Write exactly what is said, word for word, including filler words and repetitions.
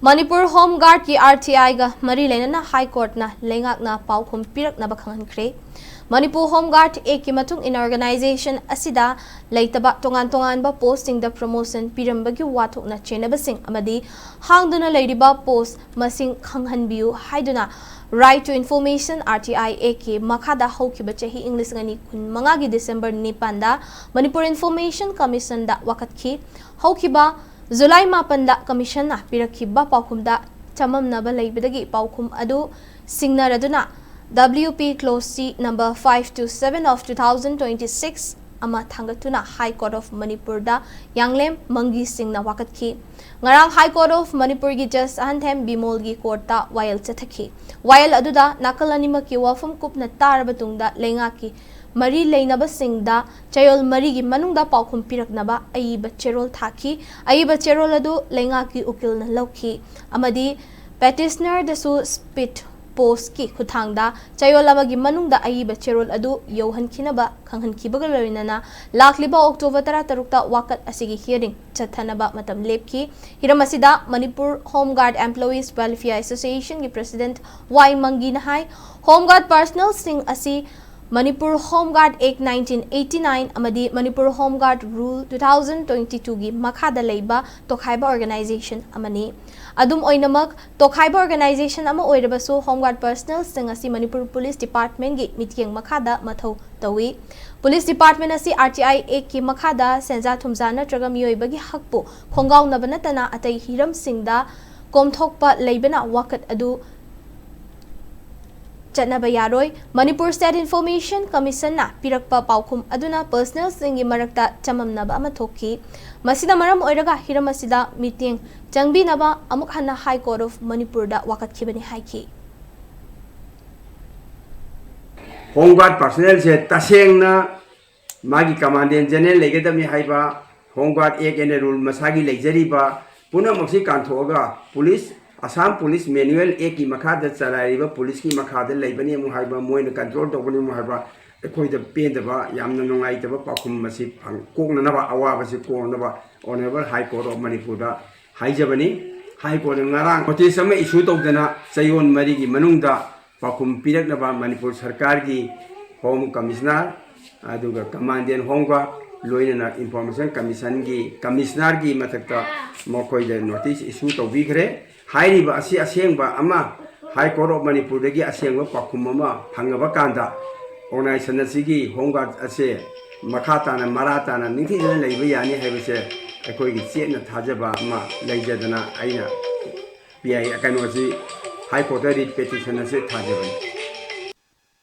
Manipur home ꯒꯥꯔꯗꯀꯤ R T ꯑꯥꯏꯒ ꯃꯔꯤ ꯂꯩꯅꯅ ꯍꯥꯏ ꯀꯣꯔꯠꯅ ꯂꯩꯉꯥꯛꯅ ꯄꯥꯎꯈꯨꯝ ꯄꯤꯔꯛꯅꯕ ꯈꯪꯍꯟꯈ꯭ꯔꯦ꯫ ꯃꯅꯤꯄꯨꯔ ꯍꯣꯝ ꯒꯥꯔꯗ ꯑꯦꯛꯀꯤ ꯃꯇꯨꯡ ꯏꯟꯅ ꯑꯣꯔꯒꯅꯥꯏꯖꯦꯁꯟ ꯑꯁꯤꯗ ꯂꯩꯇꯕ ꯇꯣꯉꯥꯟ ꯇꯣꯉꯥꯟꯕ ꯄꯣꯁꯁꯤꯡꯗ ꯄ꯭ꯔꯃꯣꯁꯟ ꯄꯤꯔꯝꯕꯒꯤ ꯋꯥꯊꯣꯛꯅ ꯆꯦꯟꯅꯕꯁꯤꯡ ꯑꯃꯗꯤ ꯍꯥꯡꯗꯨꯅ ꯂꯩꯔꯤꯕ ꯄꯣꯁ ꯃꯁꯤꯡ ꯈꯪꯍꯟꯕꯤꯌꯨ ꯍꯥꯏꯗꯨꯅ Right to Information, R T I ꯑꯦꯛꯀꯤ ꯃꯈꯥꯗ ꯍꯧꯈꯤꯕ ꯆꯍꯤ ꯏꯪ ꯂꯤꯁꯤꯡ ꯑꯅꯤ ꯀꯨꯟ ꯃꯉꯥꯒꯤ ꯗꯤꯁꯦꯝꯕꯔ ꯅꯤꯄꯥꯟꯗ ꯃꯅꯤꯄꯨꯔ ꯏꯟꯐꯣꯔꯃꯦꯁꯟ ꯀꯃꯤꯁꯟꯗ ꯋꯥꯀꯠꯈꯤ꯫ ꯍꯧꯈꯤꯕ ꯖꯨꯂꯥꯏ ꯃꯥꯄꯟꯗ ꯀꯃꯤꯁꯟꯅ ꯄꯤꯔꯛꯈꯤꯕ ꯄꯥꯎꯈꯨꯝꯗ ꯆꯃꯝꯅꯕ ꯂꯩꯕꯗꯒꯤ ꯄꯥꯎꯈꯨꯝ ꯑꯗꯨ ꯁꯤꯡꯅꯔꯗꯨꯅ W P Clause C number five two seven of two thousand twenty-six ꯑꯃ ꯊꯥꯡꯒꯠꯇꯨꯅ High Court of ꯃꯅꯤꯄꯨꯔꯗ ꯌꯥꯡꯂꯦꯝ ꯃꯪꯒꯤ ꯁꯤꯡꯅ ꯋꯥꯀꯠꯈꯤ꯫ ꯉꯔꯥꯡ High Court of ꯃꯅꯤꯄꯨꯔꯒꯤ ꯖꯁ ꯑꯍꯟꯊꯦꯝ ꯕꯤꯃꯣꯜꯒꯤ ꯀꯣꯔꯠꯇ ꯋꯥꯌꯦꯜ ꯆꯠꯊꯈꯤ꯫ ꯋꯥꯌꯦꯜ ꯑꯗꯨꯗ ꯅꯥꯀꯜ ꯑꯅꯤꯃꯛꯀꯤ ꯋꯥꯐꯝ ꯀꯨꯞꯅ ꯇꯥꯔꯕ ꯇꯨꯡꯗ ꯂꯩꯉꯥꯛꯀꯤ ꯃꯔꯤ ꯂꯩꯅꯕꯁꯤꯡꯗ ꯆꯌꯣꯜ ꯃꯔꯤꯒꯤ ꯃꯅꯨꯡꯗ ꯄꯥꯎꯈꯨꯝ ꯄꯤꯔꯛꯅꯕ ꯑꯏꯕ ꯆꯦꯔꯣꯜ ꯊꯥꯈꯤ꯫ ꯑꯏꯕ ꯆꯦꯔꯣꯜ ꯑꯗꯨ ꯂꯩꯉꯥꯛꯀꯤ ꯎꯀꯤꯜꯅ ꯂꯧꯈꯤ ꯑꯃꯗꯤ ꯄꯦꯇꯤꯁꯅꯔꯗꯁꯨ ꯁ꯭ꯄꯤꯠ ꯄꯣꯁꯀꯤ ꯈꯨꯠꯊꯥꯡꯗ ꯆꯌꯣꯜ ꯑꯃꯒꯤ ꯃꯅꯨꯡꯗ ꯑꯏꯕ ꯆꯦꯔꯣꯜ ꯑꯗꯨ ꯌꯧꯍꯟꯈꯤꯅꯕ ꯈꯪꯍꯟꯈꯤꯕꯒ ꯂꯣꯏꯅꯅ ꯂꯥꯛꯂꯤꯕ ꯑꯣꯛꯇꯣꯕꯔ ꯇꯔꯥꯇꯔꯨꯛꯇ ꯋꯥꯀꯠ ꯑꯁꯤꯒꯤ ꯍꯤꯌꯔꯤꯡ ꯆꯠꯊꯅꯕ ꯃꯇꯝ ꯂꯦꯞꯈꯤ꯫ ꯍꯤꯔꯝ ꯑꯁꯤꯗ Manipur home guard employees welfare ꯑꯦꯁꯣꯁꯤꯌꯦꯁꯟꯒꯤ ꯄ꯭ꯔꯦꯁꯤꯗꯦꯟꯠ ꯋꯥꯏ ꯃꯪꯒꯤꯅ ꯍꯥꯏ, ꯍꯣꯝ ꯒꯥꯔꯗ ꯄꯔꯁꯅꯦꯜꯁꯤꯡ ꯑꯁꯤ Manipur home guard act nineteen eighty nine ꯑꯃꯗꯤ Manipur home guard rule two thousand twenty twoꯒꯤ ꯃꯈꯥꯗ ꯂꯩꯕ ꯇꯣꯈꯥꯏꯕ ꯑꯣꯔꯒꯅꯥꯏꯖꯦꯁꯟ ꯑꯃꯅꯤ꯫ ꯑꯗꯨꯝ ꯑꯣꯏꯅꯃꯛ, ꯇꯣꯈꯥꯏꯕ ꯑꯣꯔꯒꯅꯥꯏꯖꯦꯁꯟ ꯑꯃ ꯑꯣꯏꯔꯕꯁꯨ ꯍꯣꯝ ꯒꯥꯔꯗ ꯄꯔꯁꯅꯦꯜꯁꯤꯡ ꯑꯁꯤ ꯃꯅꯤꯄꯨꯔ ꯄꯨꯂꯤꯁ ꯗꯤꯄꯥꯔꯠꯃꯦꯟꯒꯤ ꯃꯤꯠꯌꯦꯡ ꯃꯈꯥꯗ ꯃꯊꯧ ꯇꯧꯏ꯫ ꯄꯨꯂꯤꯁ ꯗꯤꯄꯥꯔꯠꯃꯦꯟ ꯑꯁꯤ ꯑꯥꯔ ꯇꯤ ꯑꯥꯏ ꯑꯦꯛꯀꯤ ꯃꯈꯥꯗ ꯁꯦꯟꯖꯥ ꯊꯨꯝꯖꯥ ꯅꯠꯇ꯭ꯔꯒ ꯃꯤꯑꯣꯏꯕꯒꯤ ꯍꯛꯄꯨ ꯈꯣꯡꯒꯥꯎꯅꯕ ꯅꯠꯇꯅ ꯑꯇꯩ ꯍꯤꯔꯝꯁꯤꯡꯗ ꯀꯣꯝꯊꯣꯛꯄ ꯂꯩꯕꯅ ꯋꯥꯀꯠ ꯑꯗꯨ ꯆꯠꯅꯕ ꯌꯥꯔꯣꯏ꯫ ꯃꯅꯤꯄꯨꯔ ꯁ꯭ꯇꯦꯠ ꯏꯟꯐꯣꯔꯃꯦꯁꯟ ꯀꯃꯤꯁꯟꯅ ꯄꯤꯔꯛꯄ ꯄꯥꯎꯈꯨꯝ ꯑꯗꯨꯅ ꯄꯔꯁꯅꯦꯜꯁꯤꯡꯒꯤ ꯃꯔꯛꯇ ꯆꯃꯝꯅꯕ ꯑꯃ ꯊꯣꯛꯈꯤ꯫ ꯃꯁꯤꯅ ꯃꯔꯝ ꯑꯣꯏꯔꯒ ꯍꯤꯔꯝ ꯑꯁꯤꯗ ꯃꯤꯠꯌꯦꯡ ꯆꯪꯕꯤꯅꯕ ꯑꯃꯨꯛ ꯍꯟꯅ High Court of ꯃꯅꯤꯄꯨꯔꯗ ꯋꯥꯀꯠꯈꯤꯕꯅꯤ ꯍꯥꯏꯈꯤ꯫ ꯍꯣꯝ ꯒꯥꯔꯗ ꯄꯔꯁꯅꯦꯜꯁꯦ ꯇꯁꯦꯡꯅ ꯃꯥꯒꯤ ꯀꯃꯥꯟꯗꯦꯟ ꯖꯦꯅꯔꯦꯜ ꯂꯩꯒꯗꯕꯅꯤ ꯍꯥꯏꯕ home guard act and rule ꯃꯁꯥꯒꯤ ꯂꯩꯖꯔꯤꯕ ꯄꯨꯝꯅꯃꯛꯁꯤ ꯀꯥꯟꯊꯣꯛꯑꯒ ꯄꯨꯂꯤꯁ, ꯑꯁꯥꯝ ꯄꯨꯂꯤꯁ ꯃꯦꯅꯨꯑꯦꯜ ꯑꯦꯛꯀꯤ ꯃꯈꯥꯗ ꯆꯂꯥꯏꯔꯤꯕ ꯄꯨꯂꯤꯁꯀꯤ ꯃꯈꯥꯗ ꯂꯩꯕꯅꯤ ꯑꯃꯨꯛ ꯍꯥꯏꯕ, ꯃꯣꯏꯅ ꯀꯟꯇ꯭ꯔꯣꯜ ꯇꯧꯕꯅꯤ ꯑꯃꯨꯛ ꯍꯥꯏꯕ, ꯑꯩꯈꯣꯏꯗ ꯄꯦꯟꯗꯕ, ꯌꯥꯝꯅ ꯅꯨꯡꯉꯥꯏꯇꯕ ꯄꯥꯎꯈꯨꯝ ꯑꯁꯤ ꯐꯪ-, ꯀꯣꯛꯅꯅꯕ, ꯑꯋꯥꯕꯁꯤ ꯀꯣꯛꯅꯅꯕ Honourable High Court of ꯃꯅꯤꯄꯨꯔꯗ ꯍꯥꯏꯖꯕꯅꯤ꯫ High Court ꯉꯔꯥꯡ notice ꯑꯃ issue ꯇꯧꯗꯅ ꯆꯌꯣꯜ ꯃꯔꯤꯒꯤ ꯃꯅꯨꯡꯗ ꯄꯥꯎꯈꯨꯝ ꯄꯤꯔꯛꯅꯕ ꯃꯅꯤꯄꯨꯔ ꯁꯔꯀꯥꯔꯒꯤ Home Commissioner, ꯑꯗꯨꯒ Commandant Home Guard, ꯂꯣꯏꯅꯅ Information Commissionꯒꯤ Commissionerꯒꯤ ꯃꯊꯛꯇ ꯃꯈꯣꯏꯗ notice issue ꯇꯧꯕꯤꯈ꯭ꯔꯦ꯫ ꯍꯥꯏꯔꯤꯕ ꯑꯁꯤ ꯑꯁꯦꯡꯕ ꯑꯃ, High Court of ꯃꯅꯤꯄꯨꯔꯗꯒꯤ ꯑꯁꯦꯡꯕ ꯄꯥꯎꯈꯨꯝ ꯑꯃ ꯐꯪꯉꯕ ꯀꯥꯟꯗ organization ꯑꯁꯤꯒꯤ Home Guard ꯑꯁꯦ ꯃꯈꯥ ꯇꯥꯅ ꯃꯔꯥ ꯇꯥꯅ ꯅꯤꯡꯊꯤꯖꯅ ꯂꯩꯕ ꯌꯥꯅꯤ ꯍꯥꯏꯕꯁꯦ ꯑꯩꯈꯣꯏꯒꯤ ꯆꯦꯠꯅ ꯊꯥꯖꯕ ꯑꯃ ꯂꯩꯖꯗꯅ ꯑꯩꯅ ꯄꯤ ꯑꯥꯏ ꯀꯩꯅꯣꯁꯤ High Courtꯇ writ petition ꯑꯁꯤ ꯊꯥꯖꯕꯅꯤ꯫